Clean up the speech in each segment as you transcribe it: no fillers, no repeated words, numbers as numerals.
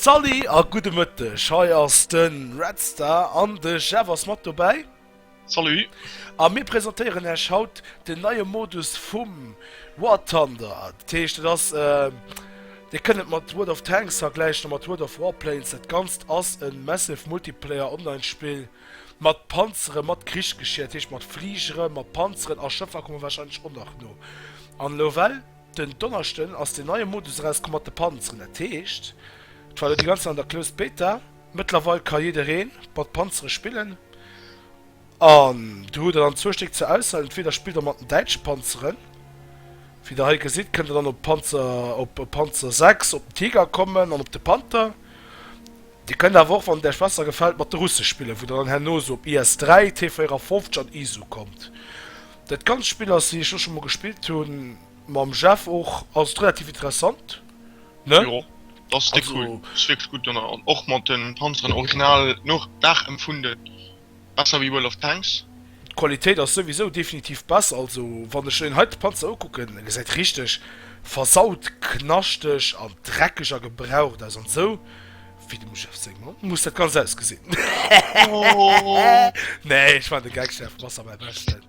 Sali a gudde Mëtteg, hei ass de Red Star an de Jeff ass mat dobäi. Salut! A mir presentéieren Äech haut den neie Modus vum War Thunder. Dat heescht, et ass, Dir kënnt et mat World of Tanks vergläichen a mat World of Warplanes. Dat Ganzt ass e Massive Multiplayer Online Spill mat Panzeren, mat Krichsgeschier, dat heescht mat Fligere, mat Panzeren a Schëffer komme warscheinlech och nach no. An elo well. Den Donneschden ass deen neie Modus erauskomm mat de Panzeren. Dat heescht, et war elo déi ganz Zäit an der Closed Beta. Mëttlerweil ka jidderee mat Panzere spillen. An do hutt der dann zwou Stéck zur Auswahl. Entweder spillt der mat den däitsche Panzeren, wéi der hei gesitt, kënnt der dann op Panzer, op Panzer 6, op den Tiger kommen an op de Panther. Dir kënnt awer och, wann et Iech besser gefält, mat de Russe spillen, wou der dann herno esou op IS-3, T-54 an ISU kommt. Dat ganzt Spill ass, wéi ech lo scho mol gespillt hunn, mam Jeff och, ass et relativ interessant, ne? Jo, dat ass déck cool, ass wierklech gutt an och mat den Panzeren original nachempfunden, besser wéi World of Tanks. D'Qualitéit ass souwisou definitiv besser, also wann ech den heite Panzer ukucken, e gesäit richteg versaut, knaschteg an dreckeg a gebraucht aus an esou wéi dem Jeff seng Mamm muss dat ganz ausgesinn. Nee, ech man de Geck Jeff, bass der mäi Beschten.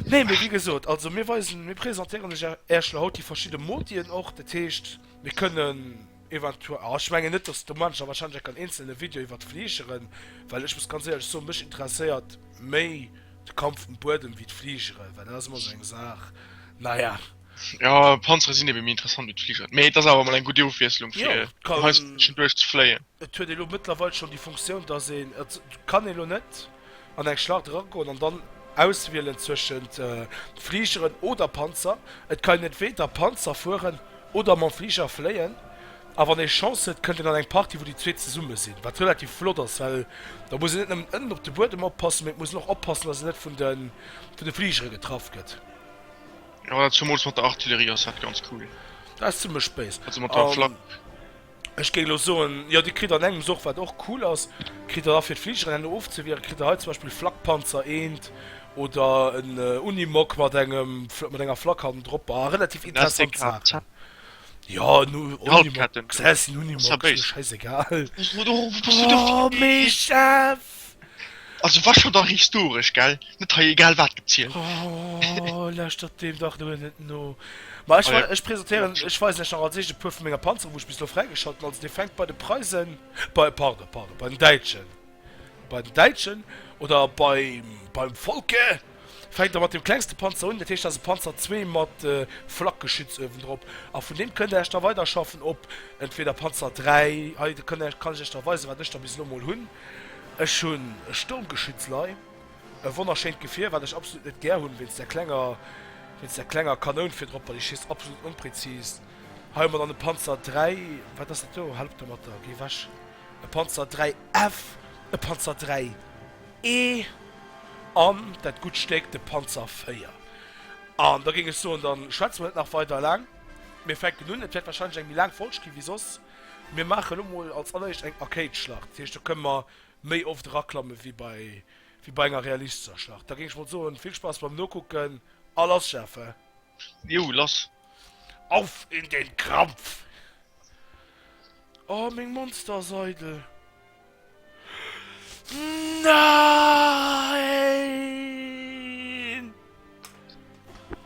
Nee, mee wéi gesot, also mir weisen, mir presentéieren lech Äech lo haut déi verschidde Modien och, dat heescht mir kënnen Eventuell, ah ech mengen net dass do maan ech da wahrscheinlech enk en eenzelne Video iwwert d'Fligeren, well ech muss ganz éierlech soen, mech interesséiert méi de Kampf um Buedem wéi d'Fligeren, well dat ass ëmmer sou eng Saach, naja. Jo, Panzere sinn ebe méi interessant wéi d'Fligeren, mee et ass awer mol eng gutt Ofwiesslung Jo, fir et kann, hei zwischenduerch ze fléien. et huet ee lo mëttlerweil schonn déi Funktioun dass een, et kann ee lo net an eng Schlacht eragoen an dann auswielen zwëschent Fligeren oder Panzer. Et kann een entweder Panzer fueren oder mam Fliger fléien. A wann ee Chance huet, kënnt een an eng Partie, wou déi zweet zesumme sinn, wat relativ flott ass, well da muss een net nëmmen ënnen op de Buedem oppassen, mee et muss een och oppassen, dass een net vun de vun de Fligere getraff gëtt. Jo, dat zumools mat der Artillerie ass dat ganz cool. Dat ass zimmlech béis. Also mat der Flak. Ech géing elo soen, jo, Dir kritt an engems och, wat och cool ass, kritt Der da fir d'Fligeren herno ofzewieren, kritt Der hei zum Beispill Flakpanzer eent oder en Unimog mat engem, mat enger Flak hannendrop. Bah, relativ interessant Saachen. Jo, en Unimog, gesäis, en Unimog, ass mir schäisegal. Oh, mee Jeff! Also war schon dach historesch, gell? Net hei egal wat gezielt. Oh, lauschtert deem dach elo net no. Ma ech, ech presentéieren, ech weisen lech nach als éischt e puer vu menger Panzeren, wou ech bis elo fräigeschalt hunn. Also dee fänkt bei de Preisen, bei, pardon, pardon, bei den Däitschen, bei den Däitschen oder beim, beim Volke fänkt e mat dem klengste Panzer un. Dat heescht, dat ass e Panzer 2 mat Flakgeschütz uewendrop. A vun deem kënnt der iech da weiderschaffen op entweder Panzer 3, hei kënnt der, kann ech iech da weisen, wat ech da bis elo mol hunn. Ech hunn e Sturmgeschützlei, e wonnerschéint Gefier, wat ech absolut net gär hunn, wéinst där klenger, wéinst där klenger Kanoun virdrop, well déi schéisst absolut onpräzis. Hei hu mer dann e Panzer 3, wat ass dat do? Hal op domatter, géi ewech! E Panzer 3 F, e Panzer 3 E an dat gutt Stéck, de Panzer 4. An da géing ech soen, da schwätze mer net nach weider laang, mir fänken un. Et wäert wahrscheinlech eng méi laang Folg gi wéi soss. Mir maache lo mol als alleréischt eng Arcade-Schlacht, dat heescht do kënne mer méi oft eraklamme wéi bei wéi bei enger realistescher Schlacht. Da géing ech mol soen, vill Spaass beim Nokucken a lass Jeff! Jo, lass! Auf in den Krampf! Oh, meng Monster ass eidel! Nein!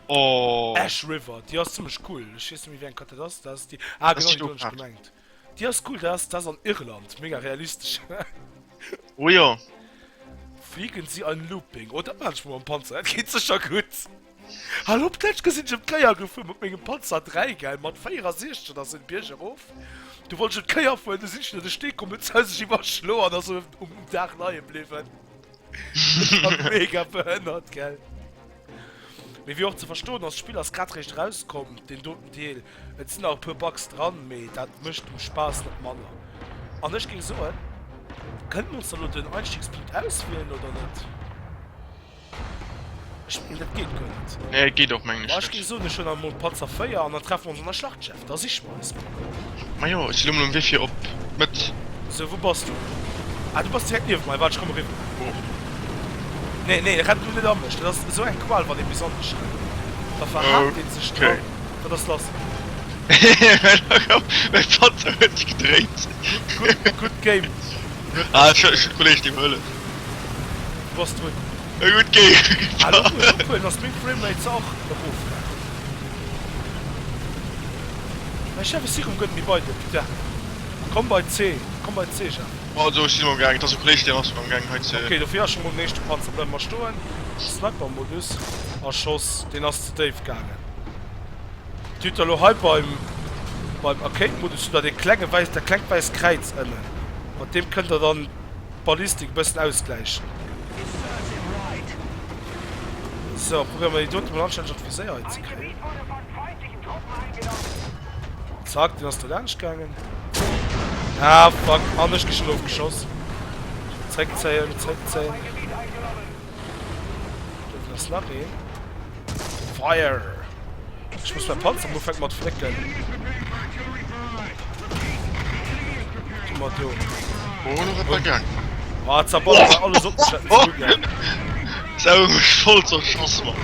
Oh. Ash River, déi ass zimmlech cool. Ech weess net méi wéi eng Karte dat ass. Dat ass déi. Ah genau, déi hunn ech gemengt. Déi ass cool, dat ass, dat ass an Irland. Mega realistesch. Oh jo. Fliegen Sie ein Looping. Oh, dat maan ech mol mam Panzer. Dat geet sécher gutt. Hallo, op d'lescht gesinn ech ëm d'Kéier gefuer mat mengem Panzer 3, gell, mat 64 ass en Bierg erof. Du wollt ech ëm d'Kéier fueren, du sinn ech no de Stee komm, huet se sech iwwerschloen an ass um Daach leie bliwwen. Dat war mega behënnert, gell. Mee wéi och ze verstoen ass, d'Spill ass grad réischt erauskomm, deen doten Deel. Et sinn nach e puer Bugs dran, mee dat mécht dem Spaass net manner. An ech géing soen, kënnt mer ons da lo den Einstiegspunkt auswielen oder net? Ech mengen dat geet guer net. Nee geet och mengen Ma ech ech géing net. soen ech huelen dann emol Panzer 4 an dann treffe mer ons an der Schlacht Jeff, da siche mer eis mol. Majo ech si lo mol um Wee fir op d'Mëtt. Sou wou bass du? Ah du bass direkt niewent mer, waart ech komme riwwer. Oh. Nee nee renn du net a mech, dat ass esou eng Qual wann ee bis an dech rennt, da verhaakt een sech Okay. dran. Wat ass lass? Mäi Panzer huet sech gedréit. Gutt, gutt Game. Ah, ech hunn Kolleg déi mer hëllef. Du bass drun. E gutt Game. Ah, lo wou ech ophuelen ass meng Framerate zwar och erofgaangen. Mä Chef, ech si rëm guer net méi bei dir, putain. Komm bei C, komm bei C, Jeff. Also ech sinn am gaang, et ass e Kolleg deen ass am gaang hei ze. Ok, dofir ass scho mol den éischte Panzer. Bleiwe mer stoen. Sniper-Modus a Schoss, deen ass ze déif gaangen. Dir hutt da lo hei beim beim Arcade-Modus hutt der dee klenge wäiss, dat klengt wäisst Kräiz ënnen. Mat deem kënnt der dann d'Ballistik e bëssen ausgläichen. Sou, probéiere mer déi dote mol anstänneg an d'Viséier hei ze kréien. Zack, deen ass do laanscht gaangen. Ah, fuck, an ech gi schon ofgeschoss. Zréckzéien, zréckzéien. Do ass nach een. Fire! Ech muss mäi Panzer mol ufänken mat flécken. Tu mer do. Oh, lo wat gaang. Ah, zerballert war alles op mech, wat net esou gaang. Sau mech voll zerschoss, Mann.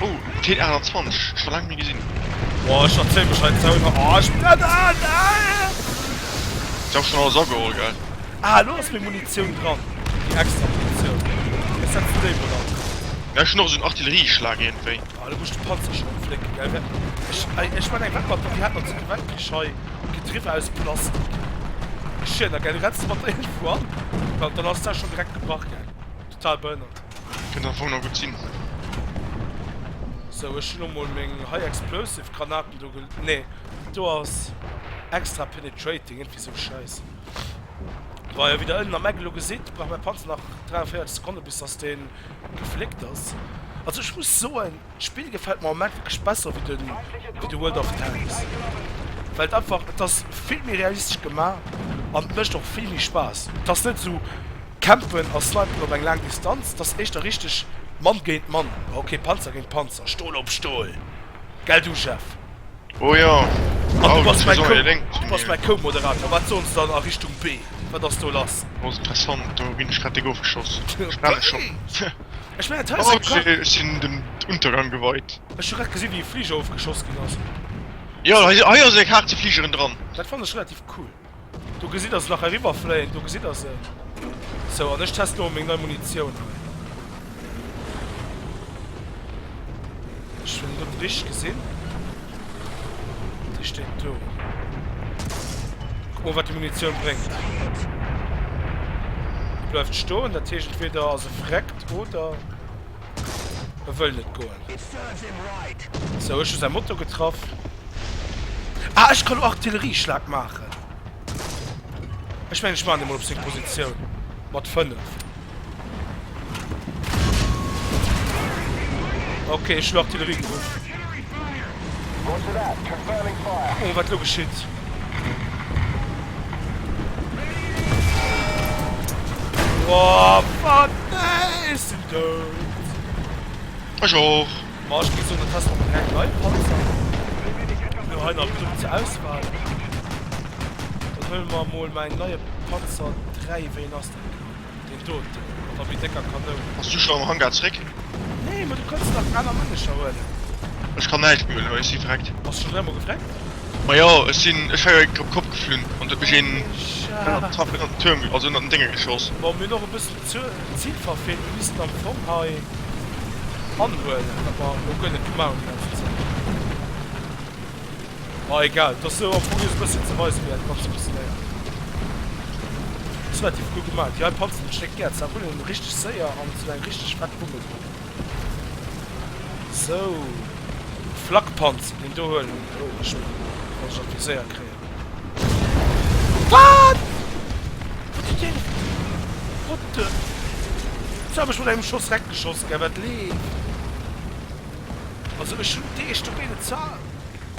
Oh, T28, scho laang méi gesinn. Boah, ech erzéi mech hei zou. Oh, ech brenn an! Ah! Ech hab schon alles ageholl, gell? Ah, elo ass meng Munitioun dran. Déi extra Munitioun. Ech setzen déi mol an. Ja, ech hunn och esou en Artillerieschlag iergendwéi. Ah, elo muss ech de Panzer schon flécken, gell? Wer, ech, ech mein eng, wat mat, déi hat am Zweete Weltkrich hei Getriwwe aus Plastik. Geschirner, gell? Du renns mat der iergendwou an, dann, dann ass dat schon direkt gebrach, gell? Total behënnert. Kënnt am Fong nach gutt sinn. Sou, ech hunn lo mol meng High Explosive Granaten do gel, nee, do ass extra penetrating, iergendwéi sou Schäiss. Bon, jo, wéi der ënnen am Eck elo gesitt, brauch mäi Panzer nach 43 Sekonne bis dass dee gefléckt ass. Also ech muss soen, D'Spill gefält mer am Moment wierklech besser wéi de wéi de World of Tanks, well et einfach, et ass vill méi realistesch gemaach an et mécht och vill méi Spaass. Et ass net esou campen a snipen op eng laang Distanz, et ass éischter richteg Mann géint Mann, ok Panzer géint Panzer, Stol op Stol, gell du Jeff? Oh jo, An du bass mäi Co, du bass mäi Co-Moderator, wat soen se dann a Richtung B, wat ass do lass? Oh interessant, do ginn ech grad déck ofgeschoss, ech brenne schonn. Ech mengen hei ass eng Kar. Ech sinn dem Untergang geweit. Ech hu grad gesinn wéi e Fliger ofgeschoss ginn ass. Jo hei hei ass eng Kaart ze Fligeren dran. Dat fannen ech relativ cool. Do gesitt der se nach eriwwer fléien, do gesitt der se. Sou an ech testen elo meng nei Munitioun hei. Ech hunn net richteg gesinn. Déi steet do. Kuck mol wat déi Munitioun bréngt. Déi bleift stoen, dat heescht entweder ass e vreckt oder e wëll net goen. Sou, ech hu säi Motor getraff. Ah, ech kann lo Artillerieschlag maachen. Ech mengen ech maachen dee mol op seng Positioun mat 5. Ok, ech hunn Artillerie geruff. Oh, wat lo geschitt? Oh, fuck, nee, ech sinn dout. Ech och. Ma ech géif soen, dat ass nach direkt nei Panzer. Mir hu hei nach genuch zur Auswahl. Dann huele mer mol mäin neie Panzer 3. Wéi een ass dat genau? Deen doten, mat der méi décker Kanoun. Bass du schon am Hangar zréck? Nee, ma du kanns nach aner Männecher huelen. Ech kann näischt méi huelen, well ech si vreckt. Bass schon dräimol gevreckt? Ma jo, ech sinn, ech war jo op Kopp geflunn an huet mech een ënnert den Tuerm, also ënnert den Dénge geschoss. Bon, mir hunn och e bëssen d'Zil verfeelt. Mir missten am Fong hei anhuelen, wat mer elo guer net gemaach hunn déi ganzen Zäit. Ma egal, et ass sou am Fong just e bësschen ze weisen wéi dat Ganzt funktionéiert. Ass relativ cool gemaach. Déi hei Panzeren hunn ech déck gär, se rullen richteg séier an se hunn eng richteg fett Wummel drop. Sou, Flakpanzer, deen do huelen huelen ech mir, wann ech an d'Viséier kréien. Wat? Wat huet deen? What the? Sou hab ech mat engem Schoss reckgeschoss, gell, wat leeft? Also ech hunn déi éischt do géint et zwar.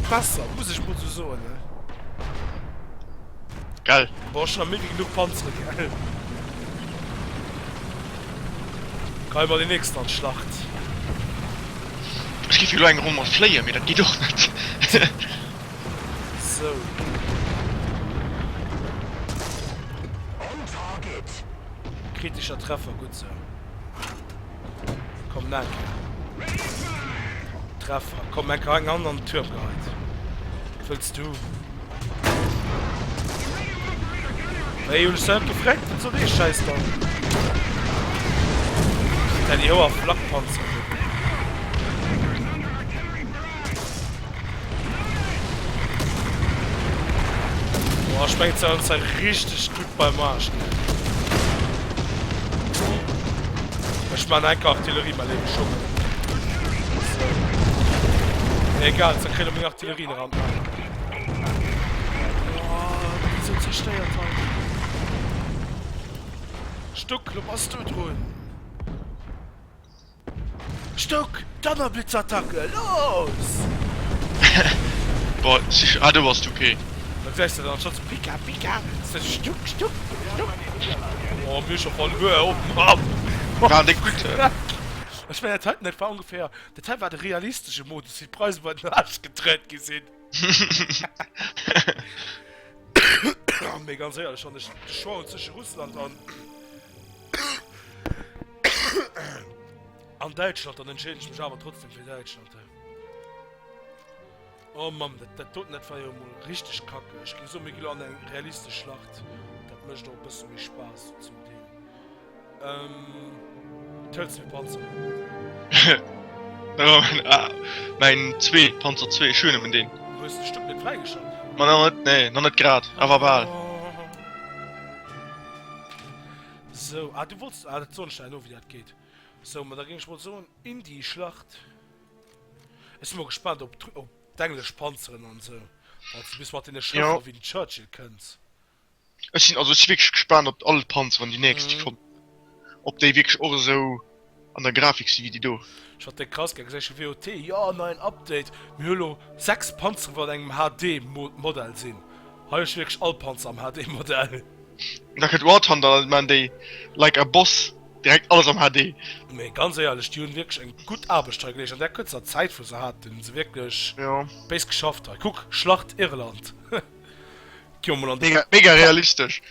Besser, muss ech mol sou soen, ne? Gell? Boah, ech hun nach méi wéi genuch Panzere, gell? Geie mer den nächsten an d'Schlacht. Ech géif jo elo eng Ronn mat fléien, mee dat geet och net. Sou. Kritischer Treffer, gutt sou. Komm, nach eng Kéier. Treffer. Komm, eng Kéier eng an den Tuerm geheit. Wëlls du? Wéi hunn ech se net gefreckt? Wat soll dee Schäiss dann? Sinn dat déi hoer Flakpanzer do? Boah, ech mengen, se hunn se richteg gutt beim Aarsch, gell? Ech man enker Artillerie, mäi léiwe Schong. Sou. Egal, ze kréie meng Artillerie nach an d'Main. Boah, dat gëtt sou zerstéiert hei. Stuck, lo bass du drun. Stuck, Donnerblitzattacke, los! Boah, sicher. Ah, do bass du, okay. Da gesäis de dann schonn sou Pika, Pika, Stuck, Stuck, Stuck. Oh, mir scho verluer, oh Mann. War déck gutt. Ech mengen, dat heiten, dat war ongeféier, dat hei war de realistesche Modus, wéi d'Preise bei den Aarsch getrétt gi sinn. Mee ganz éierlech, wann ech de Choix hunn zwësche Russland an. An Däitschland, dann entscheeden ech mech awer trotzdem fir Däitschland. Oh Mamm, dat, dat doten, dat war jo mol richteg kacke. Ech géing soen, mir gi lo an eng realistesch Schlacht. Dat mécht och e bësse méi Spaass zum Deel. Ähm, wat hëls du fir Panzer? Mäin zwee, Panzer 2, ech hunn nëmmen deen. Hues de Stuck net fräigeschalt? Ma nach net, nee, nach net grad, awer bal. Sou, ah du wollts, ah dat soen ech der herno wéi dat geet. Sou, ma da géing ech mol soen Indie-Schlacht. Ech si mol gespaant op op d'englesch Panzeren an sou, wanns de bis mat deene Jo. Schëffer wéi den Churchill kënns. Ech sinn, also ech si wierklech gespaant op all d'Panzeren déi nächst déi kommen, ob déi wierklech och esou an der Grafik si wéi déi do. Ech fatt déi krass, gell, gesäich jo WOT, jo neien Update, mir hu lo 6 Panzeren wou an engem HD Modell sinn, hei hu ech wierklech all Panzer am HD Modell. Da kënnt War Thunder, dann maan déi like a boss direkt alles am HD. Mee ganz éierlech, déi hunn wierklech eng gutt Aarbecht hei geleescht. An där kuerzer Zäit wou se haten, hunn se wierklech béis geschafft hei. Kuck, Schlacht Irland. Gi mer mol an de. Mega, mega realistesch.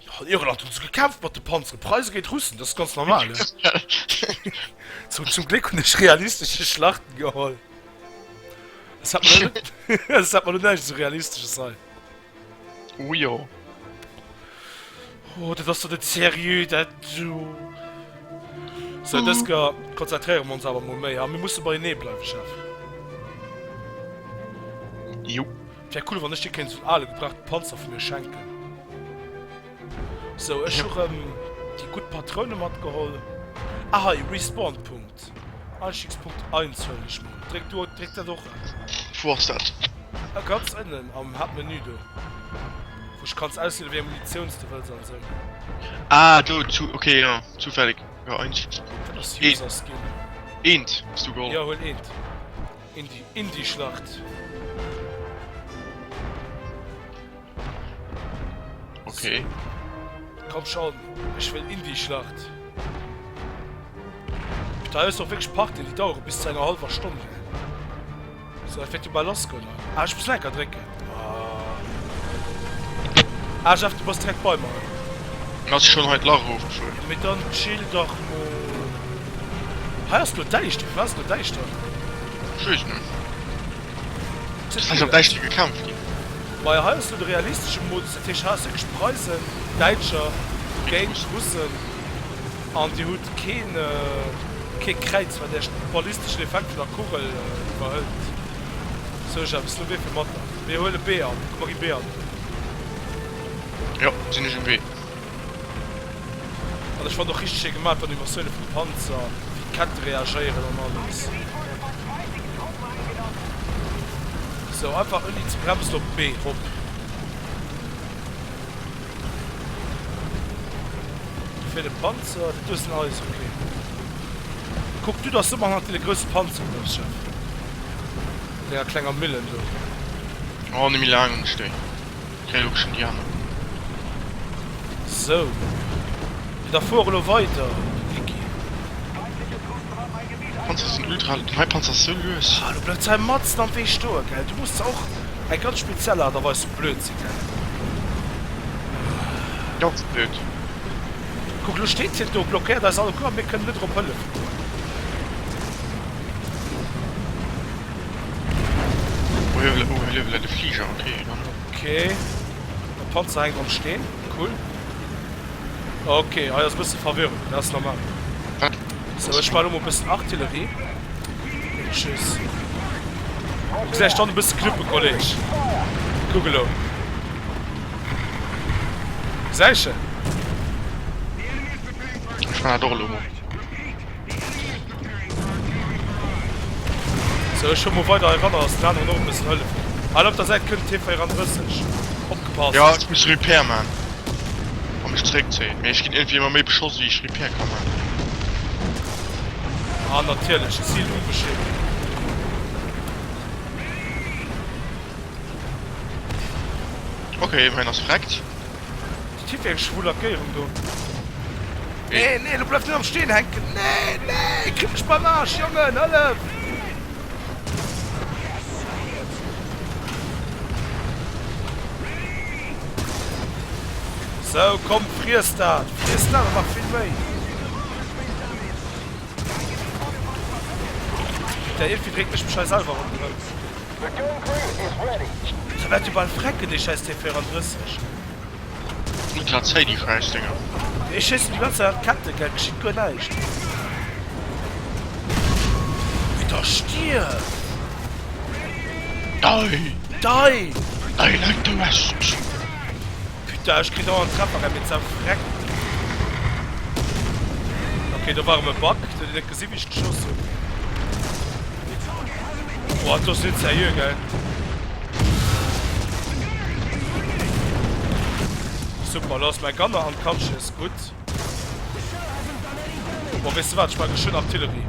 Jo, an Irland hunn se gekämpft mat de Panzeren. Preise géint Russen, dat ass ganz normal, he? Zum, zum Gléck hunn ech realistesche Schlachten geholl. Es hat mer net, es hat mer lo näischt esou realistesches hei. Oh jo. Oh, dat ass doch net seriö, dat do. Sou, dës Kéier konzentréiere mer ons awer mol méi, ha? Mir musse beienee bleiwen, Chef. Jo. Wär cool, wann ech dir kéint esou en ale gebrauchte Panzer vu mir schenken. Sou, ech hu rëm déi gutt Patroune matgeholl. Ah, hei, Respawn-Punkt. Einstiegspunkt 1 huelen ech mol. Dréck du, dréck dat och an. Wou ass dat? Ganz ënnen am Haaptmenü do, wou ech kanns auswielen, wéi eng Munitioun s de wëlls an esou. Ah, do, zu, ok, jo, zufällig. Jo, Einstiegspunkt. Dat ass User Skin. Eent hues du geholl. Jo, huel eent. Indie, Indie-Schlacht. Ok. Komm schon, ech wëll Indie-Schlacht. Da ass och wierklech Partien, déi dauere bis zu enger hallwer Stonn. So, dat wäert jo bal lass goen hei. Ah, ech muss Lenker drécken. Ah. Ah, Jeff, du bass direkt bei mer. Ass schon hei d'Lach erofgefuer. Jo, mee dann chill dach mol. Hei ass lo däischter. Firwat ass lo däischter? Ech weess net. Ass vläicht am Däischtere gekämpft ginn. Maja, hei ass lo de realistesche Modus. Dat heescht, hei ass wierklech Preisen, Däitscher géint Russen. An dir hutt keen kee Kräiz wat iech de ballisteschen Effekt vun der Kugel iwwerhëlt. Sou Jeff, lo wierfe mat der. Mir huele B an. Komm mer gi B an. Jo, sinn ech um Wee. An ech fannen och richteg schéi gemaach d'Animatioune vum Panzer, wéi d'Kette reagéieren an alles. Sou, einfach ouni ze bremsen op B rop. Fir de Panzer, dat do sinn eis, ok. Kuck du dass du ëmmer hannert deene grousse Panzer bleifs, Jeff. Mat denger klenger Millen do. Oh, net méi laang hunn ech déi. Kréie lo geschwënn déi aner. Sou. Jo, da fuer elo weider, Niki. Panzer sinn ultra, den hei Panzer ass sou lues. Ah, lo bleift se hei matzen am Wee stoen, gell. Du muss se och eng ganz speziell Aart a Weis vu blöd sinn, gell. Ganz blöd. Kuck, lo steet hien do, blockéiert eis alleguer a mir kënnen net erop hëllefe goen. Oh jo. Oh, hei liewe de Fliger, okay. Dann. Okay. De Panzer hänkt am Steen. Cool. Okay, hei ass e bësse Verwirrung, dat ass normal. Wat? Sou, ech maache lo mol e bëssen Artillerie. Tschüss. Du gesäis dann e bësse Knuppen, Kolleg. Kuck elo. Gesäis en? Ech man dat och elo mol. Sou, ech fuer mol weider hei ranner, dass den aneren och e bëssen hëllefen. Hei op der Säit kënnt T34. Opgepasst! Jo, ech muss Repair man a mech zeréckzéien, mee ech ginn iergendwéi ëmmer méi beschoss wéi ech Repair ka man. Ah natierlech, Zil ubeschriwwen. Ok, mäin ass vreckt. Déi Typ wéi eng schwul Lackéierung do. Nee, nee, lo bleift net am Steen hänken. Nee, nee, kritt mech beim Aarsch, Jongen, hëllef! Sou, komm, friess dat, friess dat an nach vill méi. Der iergendwéi dréit mech mech hei selwer ronderëm. Da wäert jo bal frecken, dee schäiss T34. Ultra zéi déi Schäissdénger. Ech schéissen déi ganz Zäit an d'Kette, gell, geschitt guer näischt. Peter, stierf! Die! Die! Die like the rest! Putain, ech kritt dauernd Treffer rein, mee zerfreckt. Okay, do war erëm e Bug, do huet een net gesinn, wéi ech geschoss hunn. Boah, dat ass net seriö, gell? Super, lo ass mäi Gunner unconscious, gutt. Boah, weess de wat, ech maache schön Artillerie.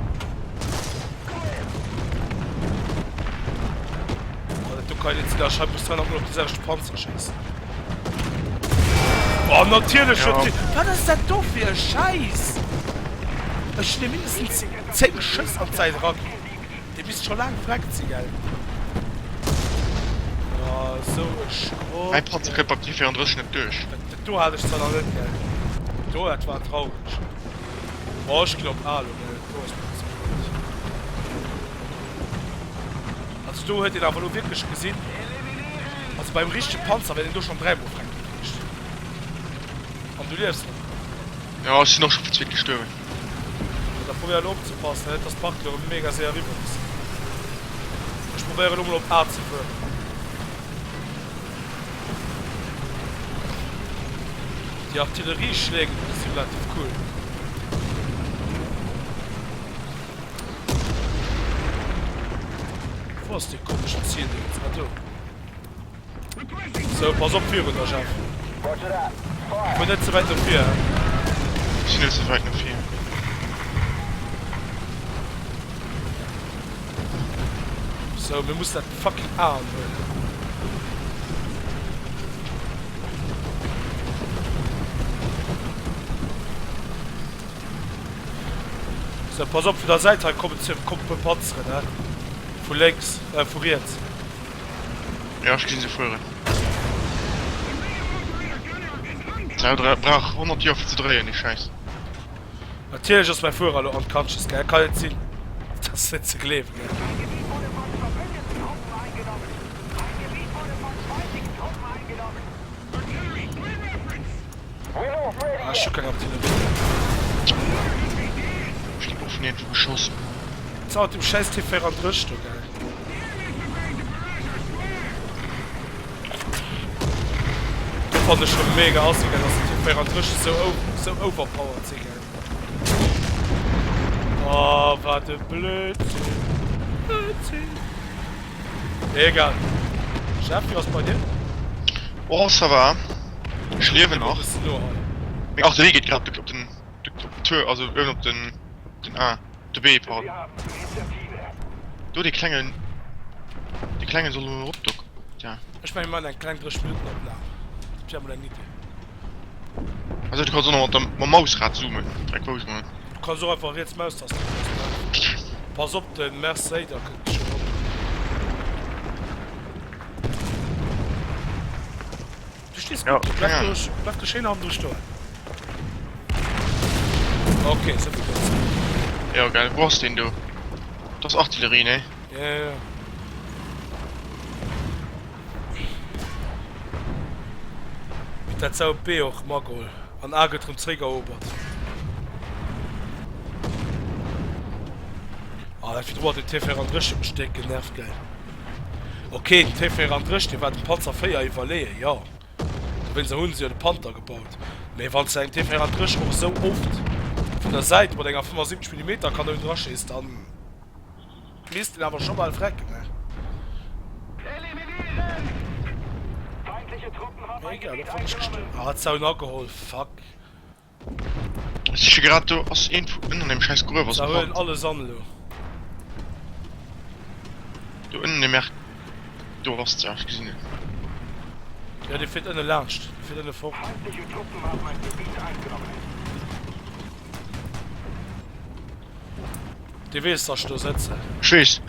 Oh, dat do kann net sinn, ech muss zwar nach mol op de selwechte Panzer schéissen. Oh, natierlech huet ja. Wat ass dat do fir e Schäiss? Ech hunn him mindestens 10 Schëss an d'Säit eraginn. Dee misst scho laang vreckt sinn, gell? Oh, sou e Schrott. Mäi Panzer kënnt beim T34 net duerch. Dat do hat ech zwar nach net, gell? Do, dat war traureg. Oh, ech ginn op A lo, gell? Dat do ass mir ze blöd. Also do huet een awer lo wierklech gesinn, also beim richtege Panzer wär een do schonn dräimol vreckt gewiescht. An du liefs nach. Jo, ech sinn och scho fir d'zweet gestuerwen. Da probéier elo opzepassen, net dass d'Partie erëm mega séier eriwwer ass. Ech probéieren elo mol op A ze fueren. Déi Artillerieschläge do, déi si relativ cool. Wou ass dee komeschen Zieldingens? Ah do. Sou, pass op virun der, Jeff. Fuer net ze wäit no vir, hä? Ech sinn net ze wäit no vir. Sou, mir mussen dat fucking A anhuelen. Sou, pass op, vun der Säit hei kommen kommen e puer Panzeren, hä? Vu lénks, äh, vu riets. Ja, ech gesinn se fueren. Sau brauch 100 Joer fir ze dréien, déi Schäiss. Natierlech ass mäi Fuerer elo unconscious, gell? Kann net sinn. Dat ass net ze gleewen, gell? Ah, ech hu keng Artillerie méi. Ech ginn och vun iergendwou geschoss. Wat ass mat dem schäiss T34 do, gell? Do fannen ech schon mega assi gell, dass die T34 sou sou overpowered si gell. Oh wat e Blödsinn. Blödsinn. Egal. Chef, wie ass bei dir? Oh ça va. Ech liewen nach. Meng Artillerie geet grad op den op den Tour, also uewen op den op den A. De B, pardon. Do, dee klengen, dee klengen soll elo erop do, tja. Ech mengen mir man eng kleng 30 Minutten Opnahm. Dat wär mol eng Idee. Also du kanns och nach mat der mam Mausrad zoomen, dreck wou ech mol. Du kanns och einfach riets Maustaste benotzen. Pass op den Mercedes kënnt schon op. Du stees Ja, gutt do, bleif ja. do, bleif do schéin hannendru stoen. Ok, souvill dozou. Jo gell, wou ass deen do? Dat ass Artillerie, nee? Ja, ja, ja. Dat Sau B och mageholl an A gëtt rëm zréck erobert. Ah dat virdru mat dem T34 huet mech déck genervt gell. Ok den T34 dee war dem Panzer 4 iwwerleeën, jo dowéinster hunn se jo de Panther gebaut. Mee wanns de engem T34 och esou oft vun der Säit mat enger 75 Millimeter Kanoun draschéiss dann. Misst en awer scho bal frecken, ne? Mee egal, och wann ech gestuerwen. Ah, hat Zaun ageholl, fuck. Ech siche grad do ass een vu ënnen dem scheiß Gruef ass e Huelen alles an elo. Do ënnen dem Merk do ass se, ech gesinn en. Jo, dee fiert ënne laanscht, dee fiert ënne fort. Dee weess dass ech do sëtzen. Ech weess.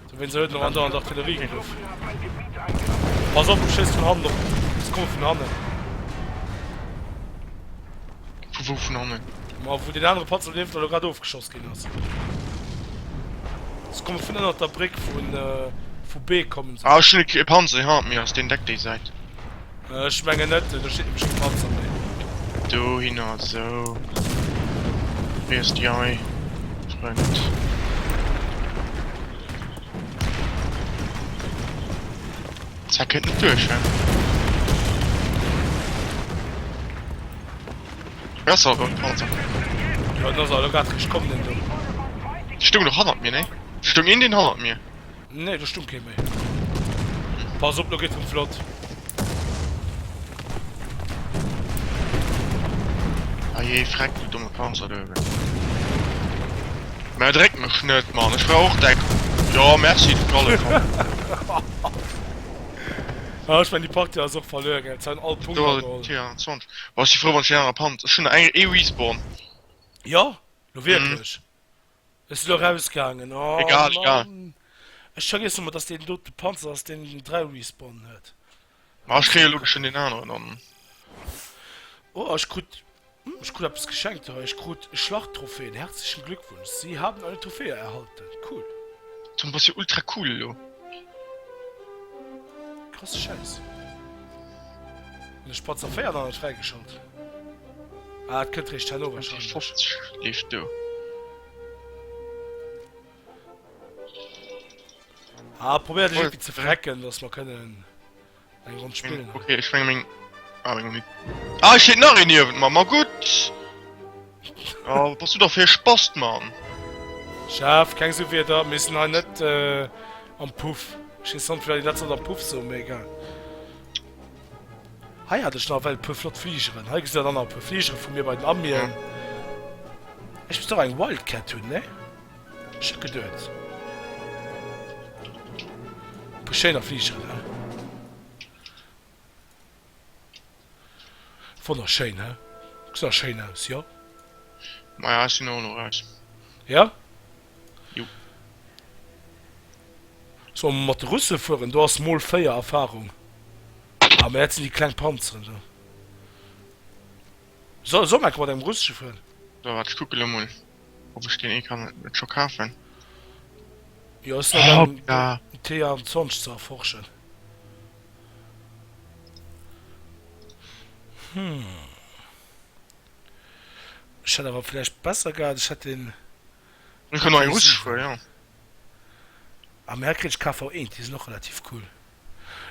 Dowéinst huet en och andauernd Artillerie geruff. Pass op, du schéisst vun hannen op. Se komme vun hannen. Vu wou vun hannen? Ma wou deen anere Panzer nieft der elo grad ofgeschoss ginn ass. Se komme vun ënnert der Bréck vun vu B kommen se. Ah ech hunn e Panzer deen hannert mir ass, deen deckt déi Säit. Ech mengen net, do steet nämlech kee Panzer méi. Dohinner, sou. Wéi ass déi hei, Frënd? Zack, kënnt net duerch, hä? Ass awer e Panzer. Jo, den ass awer elo grad richteg komm, deen do. Stoung doch hannert mir, nee? Stoung een deen hannert mir? Nee, do stung kee méi. Pass op, lo geet rem flott. Ajee, freck, du domme Panzer do uewen. Mä dréck mech net, Mann, ech brauch och Deckung. Jo, merci, du Kallefon. Ah, ech mengen, déi Partie ass och verluer, gell? Se hunn all Punkt Do ass ageholl. T21. Boah, ech si frou, wann ech deen anere Panzer. Ech hunn nach eng, ee Respawn. Jo, lo wierklech. Ech sinn elo rausgaangen. Oh Egal, egal. Mann. Ech vergiessen emmer dass deen dote Panzer ass deen den 3 Respawn huet. Ma ech kréie lo geschwënn deen aneren an. Oh ech krut hm ech krut eppes geschenkt hei. Ech krut Schlachttrophäen. Herzlichen Glückwunsch, Sie haben eine Trophäe erhalten. Cool. Tom bass jo ultra cool elo. Krasse Schäiss. Hunn ech Panzer 4 nach net fräigeschalt? Ah et kënnt réischt herno wahrscheinlech. 50 leeft do. Ah, probéier dech irgendwie ze verrecken, dass mer kënnen eng Ronn spillen. Okay, ech menge meng... Ah, meng Uni... Ah, steet nach een niewent mer, ma gutt! Oh, wat bass du da fir e Spast, Mann? Chef, keng sou Wierder, mir sinn hei net äh, am Puff. Ech weess net, wéi dat soll am Puff soen, mee egal. Hei hat ech nach ewell e puer flott Fligeren. Hei gesitt der dann nach e puer Fligere vu mir bei den Amien. Ech misst och eng Wildcat hunn, ne? Ech hat geduet. E puer schéiner Fligeren, he? Wonnerschéin, he? Gesäit nach schéin aus, jo? Maja, ech sinn och elo raus. Ja? Jo. Solle mer mat de Russe fueren? Do ass mol 4 Erfahrung. Ah, mä dat sinn déi kleng Panzeren do. Soll, soll mer enke mat engem russesche fueren? So, waart, ech kucke lo mol, ob ech deen ee kann net scho kafen. Jo, ech sinn am gaang den T28 ze erforschen. Hm. Ech hätt awer vläicht besser gehat, ech hätt den. Ech kann och eng russesch fueren, jo. Ah, mä hei kritt ech KV1, déi sinn och relativ cool.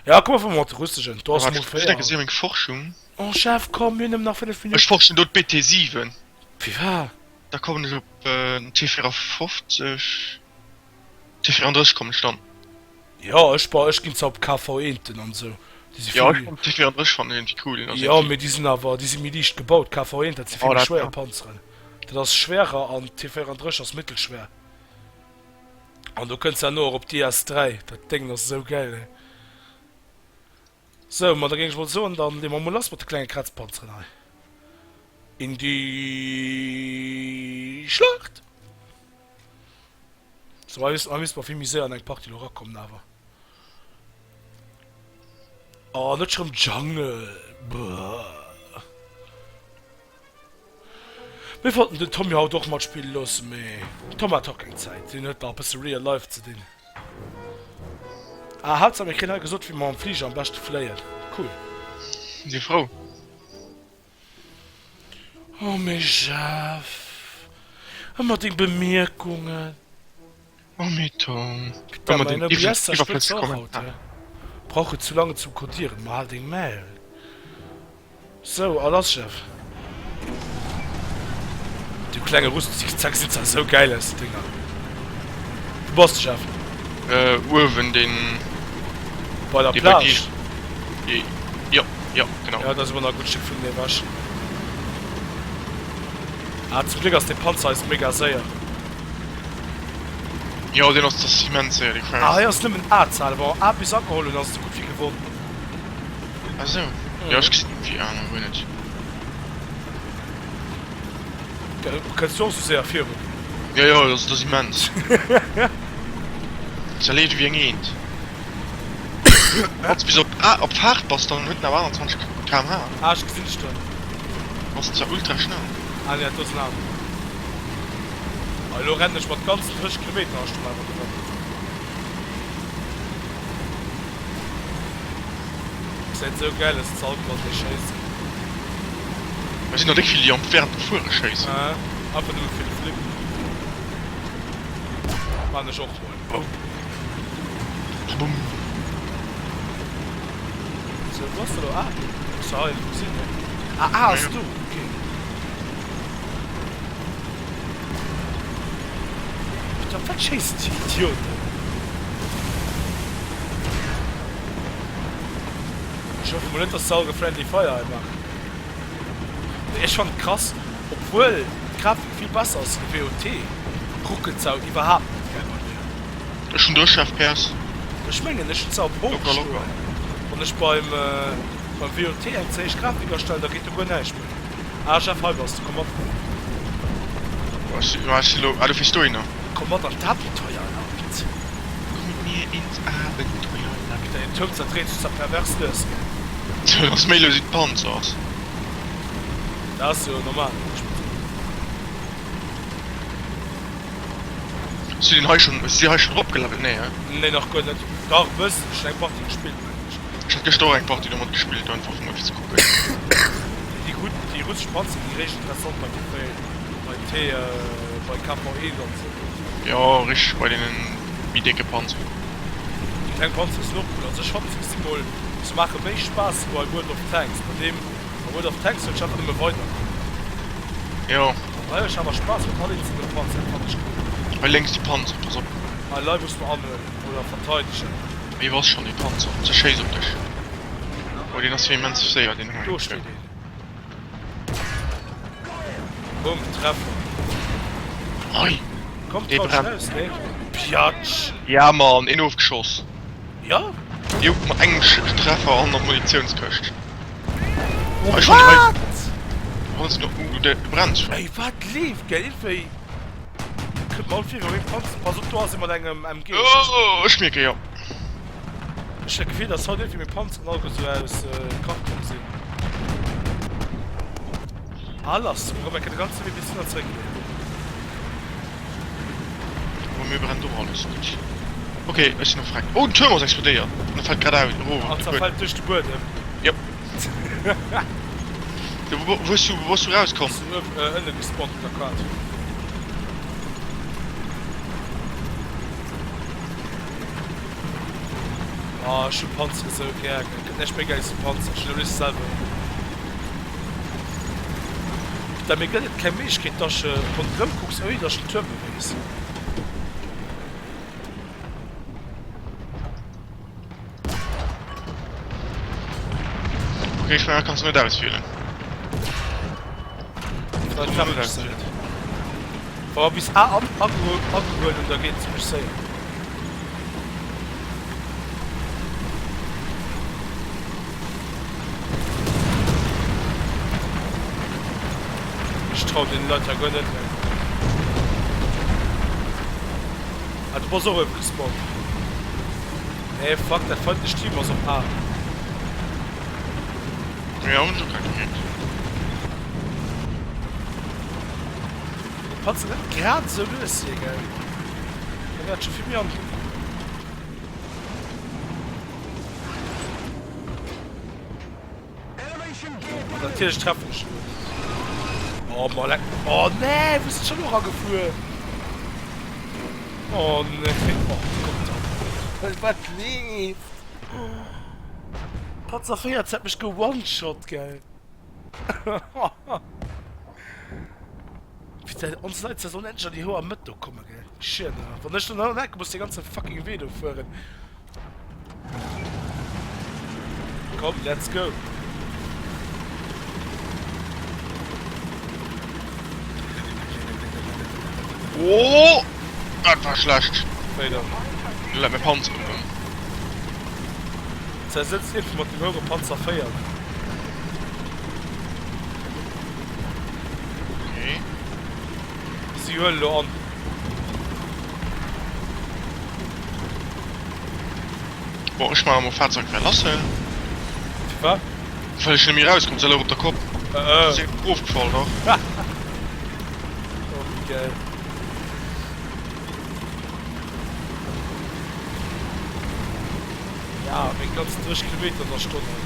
Ja, komm, mer fuere mat de russeschen, do ass mol 4. Ech gesinn meng Forschung. Oh Chef, komm, mir hunn nëmmen nach 5 Minutten. Ech forschen do d'BT7. Firwat? Da kommen ech op den T54, T34 kommen ech dann. Jo, ech, bah, ech ginn zwar op KV1ten an esou, déi si Jo, vill ech méi. fannen T34 fannen ech iergendwéi cool, den ass Jo, iergendwéi. mee déi sinn awer, déi si méi liicht gebaut, KV1, dat si vill Oh, méi dat schwéier ja. Panzeren. Dat ass schwerer an T34 ass mëttelschwer. An do kënns herno och op d'IS-3, dat Déngen ass esou gäil, hé. Sou, ma da géing ech mol soen, dann leeë mer mol lass mat de klenge Kratzpanzeren hei. In die Schlacht! Sou, hei misst, hei misst mer vill méi séier an eng Partie elo erakommen awer. Oh, net scho rëm Jungle! Buah. Mir wollten den Tommy haut och matspille loossen, mee den Tom hat och keng Zäit, deen huet nach e bësse Real Life ze dinn. Ah, Haaptsaach mir kréien hei gesot wéi mer mam Fliger am beschte fléien. Cool. Si frou. Oh mee Jeff, ëmmer deng Bemierkungen. Oh mee Tom, Putain, ëmmer mäin deng OBS zerspëtzt iwwerflësseg och haut, Kommentaren. he. Brauch et zu lange zum Codieren, ma hal deng Mail. Sou, a lass Jeff. Du klenge Russ, Zickzack sinn zwar sou gäil aus, déi Dinger. Wou bass de Jeff? Äh, uewen deen. Bei der Plage? Jo, jo, genau. Jo, da si mer nach e gutt Stéck vun ewech. Ah, zum Gléck ass dee Panzer eis mega séier. Jo, deen ass, ass immens séier, dee Crash. Ah, hei ass nëmmen A ze halen. Wa mer A bis ageholl hunn, ass et esou gutt wéi gewonn. Ah sou. Jo, ech gesinn iergendwéi A nach guer net. Kënns du och sou séier virun? Jo, jo, dat ass immens. Zerleet ewéi eng Eent. Wann s bis op A, op Faart bass, dann huet en awer 21 km/h. Ah, ech gesinn dech dann. Bass zwar ultra schnell. Ah nee, dat do ass en aneren. Ah, elo rennen ech mat ganzen 30 Kilometer a Stonn awer gewonn. Gesäit sou gäil aus, ze all wann déi schéissen. Et sinn der déck vill déi am während dem Fuere schéissen. Ah, einfach nëmme fir de Flip. Maan ech och mol. Boum. Boum. Sou, wou ass de lo? Ah, hues de hei gesinn, ne? Ah, ah, ass do, okay. Op wat schéissen déi Idioten? Ech hoffe mol net dass se all Friendly Fire hei maachen. Mee ech fannen et krass, obwuel d'Grafik vill besser ass wéi WOT, ruckelt se awer iwwerhaapt net gell bei mir. Ech hun 30 fps. Ech mengen ech hun se op hoch Locker locker. stoen. Wann ech beim beim WOT eng ze héich Grafik astellen, da geet do guer näischt méi. Ah Jeff, hei bass de, komm mat. Ech si lo, ah du fiers dohinner. Komm mat an d'Abenteuerland. Komm mit mir ins Abenteuerland. Peter, den Tuerm zerdréit sech zwar pervers lues, gell? Dat ass méi lues wéi d'Panzer ass. Dat ass jo normal, wéi ech mol soen. Hues du deen hei schonn, hues du déi hei schonn eropgelevelt? Nee, he? Nee, nach guer net. Dach e bëssen, ech hunn eng Partie gespillt, mengen ech. Ech hat gëschter och eng Partie domat gespillt, einfach fir mol fir ze kucken. Déi gutt, déi russesch Panzer gi réischt interessant bei T, bei T, bei KV1 an esou. Jo, richteg bei deenen méi décke Panzer. Déi kleng Panzere sinn och cool. Also ech fannen se gesi mol, se maache méi Spaass wéi bei World of Tanks. Bei deem, bei World of Tanks huet ech einfach nëmme weiderkommen. Jo. An hei hu ech awer Spaass mat all eenzelne Panzer, dat fannen ech cool. Hei lénks déi Panzer, pass op. Hei lei muss mer anhuelen oder verteidegen. Wéi bass schon dee Panzer? Ze schéiss op dech. Oh deen ass jo immens séier deen hei. Do steet een. Boom, Treffer. Hei! Kommt Dee trau brennt. raus, ne? Piatsch! Ja Mann, een ofgeschoss. Ja? Jo, mat engem Treffer an der Munitionskëscht. Oh, Hei schon hei. wat? Hannes no, uh, de brennt schon. Ey, wat leeft, gell? Iergendwéi kënnt mer all vir wéi Panzer. Pass op, do ass ee mat engem MG. Oh, ech mierke jo. Ech hunn d'Gefill, dass haut iergendwéi meng Panzeren all sou aus Kraft komm sinn. Ah lass, mir kommen de ganze Wee bis hin an zeréck leeën. Bei mir brennt och alles gutt. Ok, ech sinn erfreckt. Oh, den Tuerm ass explodéiert an e fält grad aus erof op An de Buedem. zerfält duerch de Buedem. Jop. Wou bass du, wou bass du rauskomm? Ech sinn uewen, ënne gespawnt op der Kaart. Ah, ech hu Panzere sou gär, gell. Gëtt näischt méi gäiles wéi Panzer. Ech hunn am léifste selwer een. Putain, mir gëtt et keng Méiglechkeet, dass ech ronderëm kucks, ouni dass ech den Tuerm bewees. Ok, ech mengen, dat kanns du net auswielen. Vläicht treffen ech se net. Wa mer bis A agehuel hunn, da geet et zimlech séier. Ech trauen deenen Leit hei guer net méi. Ah, du bass och uewe gespawnt. Nee, fuck, dat feindlecht Team ass op A. Jo, hunn ech och grad gemierkt. De Panzer net grad esou lues hier, gell? Da wär et scho vill méi angenehm. Natierlech treffen ech elo net. Oh ma leck. Oh nee, wou ass et schon eragefuer? Oh nee. Oh Gott, oh Gott. Wat leeft? Panzer 4 hat mech ge-one-shot, gell? Putain, ons Leit se sollen endlech an déi hoer Mëtt do kommen, gell? Schierner. Wann ech dann an Eck muss de ganze fucking Wee do fueren. Komm, let's go. Oh, dat war schlecht. Wéi dann? Du läit mäi Panzer ëm. Zersetzt iergendwou mat dem houre Panzer 4. Okay. Si huelen elo an. Bon, ech maache mol Fahrzeug verlassen. Firwat? Well ech net méi erauskomm, se louch op der Kopp. Äh, äh. Se ass erofgefall, dach. Oh, wéi gäil. Ja, meng ganz 30 Kilometer an der Stonn hei.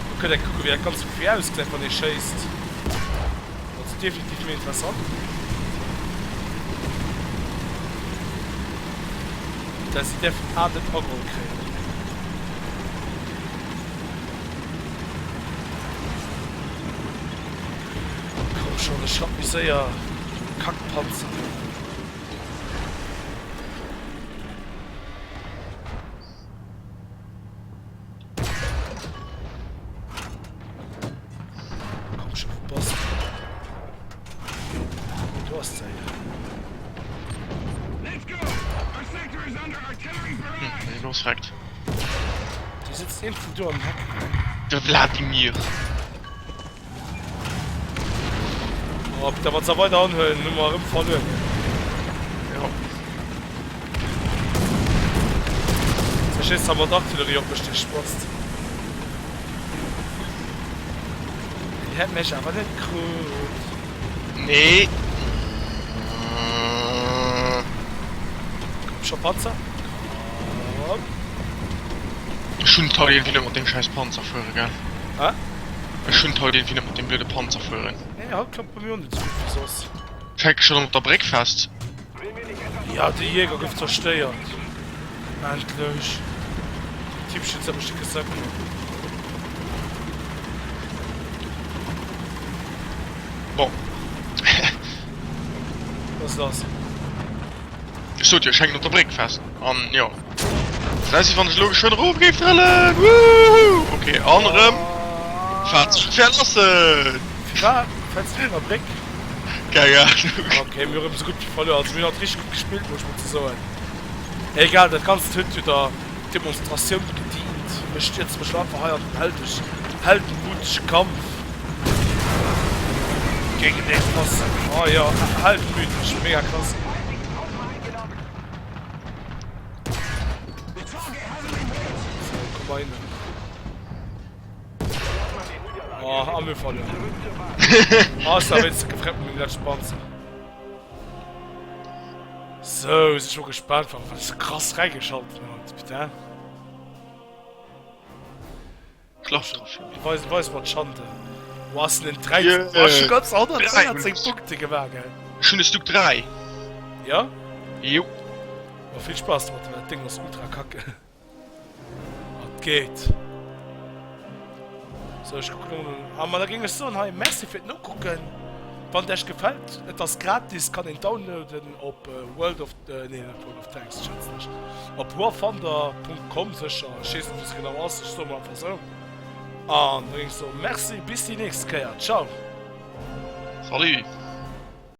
Do kënnt ee kucken, wéi dat Ganzt vu vir ausgesäit, wann ee schéisst. Dat ass definitiv méi interessant. Dat si däerfen A net ageholl kréien. Komm schon, ech schratt méi séier. Kackpanzer. Komm schon, wo bass du? Do ass se jo. Hm, nee, los reckt. Déi sitzt irgendwo do am Heck. De Vladimir. Oh, bitte, wann se weider anhuelen, hu mer erëm verluer. Ja. Se schéisst zwar mat Artillerie op mech, dee Spast. Deen hätt mech awer net krut. Nee. Komm scho, Panzer. Komm. Ech hunn d'Haut iergendwéi net mat deem schäiss Panzer fuere, gell? Hä? Ech hunn d'Haut iergendwéi net mat deem blöde Panzer fueren. Nee, haut klappt bei mir och net sou gutt wéi soss. Ech hänke schonn op der Bréck fest. Ja, de Jäger gouf zerstéiert. Endlech. Den Typ schützt hat mech dicke Sack gemaach. Bon. Was ist lass? Ech sot jo, ech hänken op der Bréck fest. An jo. Sou aus wéi wann ech elo geschwënn erof géif trëllen. Woohoo! Ok, an erëm. Fahrzeug verlassen! Firwat fäls du iwwer Bréck? Keng Ahnung. Ok, mir hu rëm sou gutt wéi verluer. Also mir hunn haut richteg gutt gespillt, muss ech mol ze soen. Egal, dat Ganzt huet jo der Demonstratioun gedient. Ech stierze mech lo einfach hei an den heldeg, heldenmutege Kampf géint dee krassen, oh jo, heldenmüteg, mega krass. So, komm mal hin. Oh, a mir verluer. Oh, ech war wéinst gefremmt mit dem letzten Panzer. So, si schon gespannt, warum ich so krass reingeschaltet habe. Putain. Klappt drauf. Weis, weis mal d'Schande. Wo ass denn den 13? Yeah. Oh, schon ganz 113 Punkte gemacht, gell? Ech hunn e Stück 3. Ja? Jo. Ma vill Spaß domat, well dat Ding ass ultra kacke. Et geet. So, ech kucken emol. Ah, ma da géing ech soen hei, Merci fir d'Nokucken. Wann et Iech gefält, et ass gratis, kann een downloaden op World of, nee net World of Tanks, schätzen ech, op warthunder.com sécher, ech weess net wou se genau ass, ech soe mol einfach esou. An da géing ech soen, Merci, bis déi nächst Kéier, ciao. Salut.